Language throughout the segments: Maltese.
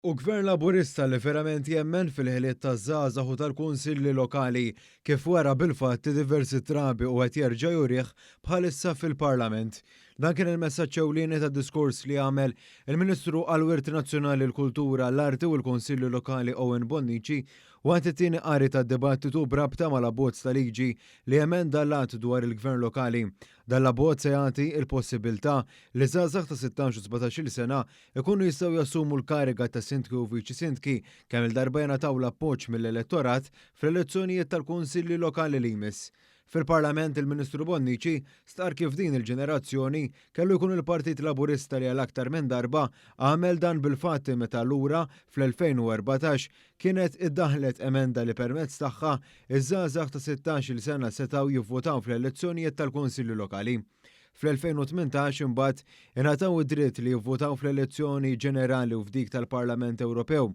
U Gvern Laburista li verament jemmen fil-ħiliet taż-żgħażagħ u tal-kunsilli lokali, kif wera bil-fatti diversi drabi u qed jerġa' jurih bħalissa fil-Parlament. Dan kien il-messaġġ ewlieni tad-diskors li għamel il-Ministru għall-Wirt Nazzjonali, l-Kultura, l-Arti u l-Kunsilli Lokali Owen Bonnici waqt it-tieni qari tad-dibattitu b'rabta mal-abbozz ta' liġi li jemenda l-Att dwar il-Gvern Lokali. Dan l-abbozz se jagħti l-possibbiltà li żgħażagħ ta' 16 u 17-il sena ikunu jistgħu jassumu l-kariga ta' sindki u viċi sindki kemm-il darba jingħataw l-appoġġ mill-elettorat fl-elezzjonijiet tal-kunsilli lokali li jmiss. Fil-Parlament il-Ministru Bonnici stqarr kif din il-ġenerazzjoni kellu jkun il-Partit Laburista li għal aktar minn darba għamel dan bil-fatti meta lura fl-2014 kienet iddaħħlet emenda li permezz tagħha iż-żgħażagħ ta' 16-il sena setgħu jivvotaw fl-elezzjonijiet tal-kunsilli lokali. Fl-2018 imbagħad ingħataw id-dritt li jivvotaw fl-elezzjoni ġenerali u f'dik tal-Parlament Ewropew,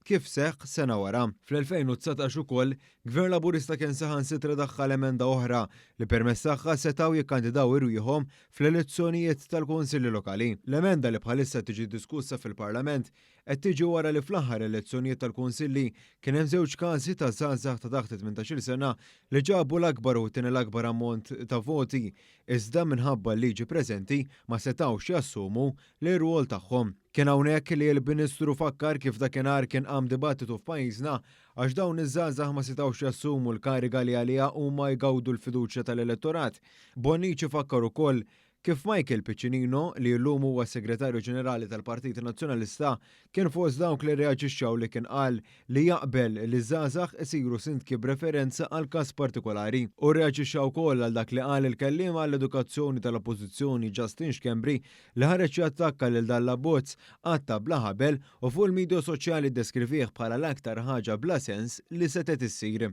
kif seħħ sena wara. Fl-2019 ukoll, Gvern Laburista kien saħansitra daħħal emenda oħra li permezz tagħha setgħu jikkandidaw irwieħhom fl-elezzjonijiet tal-Kunsilli Lokali. L-emenda li bħalissa tiġi diskussa fil-Parlament qed tiġi wara li fl-aħħar elezzjonijiet tal-Kunsilli kien hemm żewġ każi ta' żgħażagħ ta' taħt it-18-il sena li ġabu l-akbar u t-tieni l-akbar ammont ta' voti, iżda minħabba l-liġi preżenti ma setgħux jassumu l-irwol tagħhom. Kien hawnhekk li l-Ministru fakkar kif dakinhar kien qam dibattitu f'pajjiżna għax dawn iż-żgħażagħ ma setgħux jassumu l-kariga li għaliha huma jgawdu l-fiduċja tal-elettorat. Bonnici fakkar ukoll Kif Michael Piccinino, li llum huwa s-Segretarju Ġenerali tal-Partit Nazzjonalista, kien fost dawk li rreaġixxew li kien qal li jaqbel li żgħażagħ isiru sindki b'referenza għal każ partikolari. Hu rreaġixxa wkoll għal dak li qal il-kelliem għall-edukazzjoni tal-Oppożizzjoni Justin Schembri li ħareġ jattakka lil dan l-abbozz qatta' bla ħabel u fuq il-midja soċjali ddeskrivih bħala l-aktar ħaġa bla sens li setgħet issir.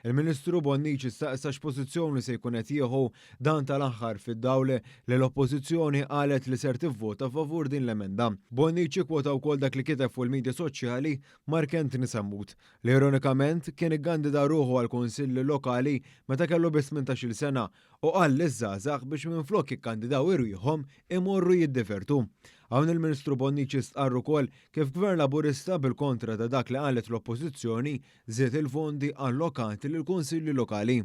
Il-Ministru Bonnici staqsa x'pożizzjoni se jkun qed jieħu dan tal-aħħar fid-dawl li l-Oppożizzjoni qalet li ser tivvota favur din l-emenda. Bonnici kkwota wkoll dak li kiteb fuq il-midja soċjali Mark Anthony Sammut, li ironikament kien ikkandida ruħu għall-Kunsill Lokali meta kellu biss 18-il sena u qal liż-żgħażagħ biex minflok jikkandidaw irwieħhom imorru jiddivertu. Hawn il-Ministru Bonnici stqarr ukoll kif Gvern Laburista bil-kontra ta' dak li qalet l-Oppożizzjoni żied il-fondi allokati lill-Kunsilli Lokali.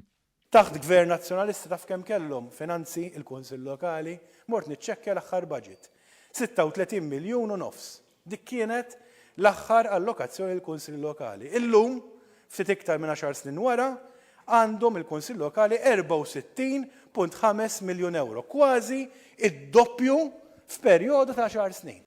Taħt Gvern Nazzjonalista taf kemm kellhom finanzi il-Kunsill Lokali? Mort niċċekkja l-aħħar budget. 36 miljun u nofs. Dik kienet l-aħħar allokazzjoni lill-Kunsilli Lokali. Illum, ftit iktar minn għaxar snin wara, għandhom il-Kunsill Lokali 64.5 miljun ewro, kważi d-doppju f'perjodu ta' għaxar snin.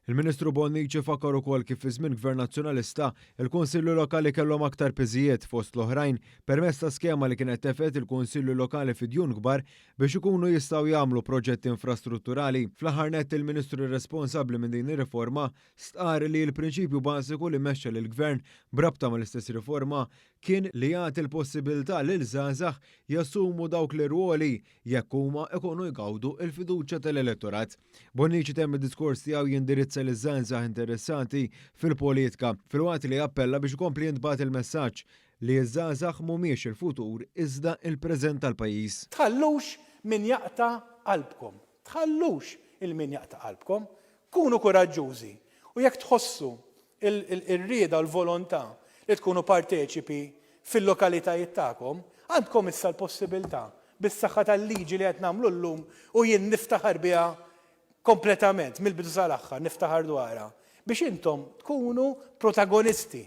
Il-Ministru Bonnici fakkar ukoll kif fi żmien Gvern Nazzjonalista, il-Kunsilli Lokali kellhom aktar piżijiet, fost l-oħrajn, permezz ta' skema li kienet tefgħet il-Kunsilli Lokali fi djun kbar biex ikunu jistgħu jagħmlu proġetti infrastrutturali. Fl-aħħar nett, il-Ministru responsabbli minn din ir-riforma stqarr li l-prinċipju bażiku li mexxa lill-Gvern b'rabta mal-istess riforma kien li jagħti l-possibilità lil żgħażagħ jassumu dawk l-irwoli jekk huma jkunu jgawdu l-fiduċja tal-elettorat. Bonnici temm id-diskors tiegħu jindirizza liż-żgħażagħ interessati fil-politika filwaqt li appella biex ikompli jintbagħat il-messaġġ li ż-żgħażagħ mhumiex il-futur iżda l-preżent tal-pajjiż. Tħallux min jaqta' qalbkom. Tħallux 'il min jaqta' qalbkom. Kunu kuraġġużi u jekk tħossu r-rieda u l-volontà li tkunu parteċipi fil-lokalitajiet tagħkom, għandkom issa l-possibiltà, bis-saħħa tal-liġi li qed nagħmlu llum u jien niftaħar biha kompletament, mill-bidu sal-aħħar, niftaħar dwarha, biex intom tkunu protagonisti.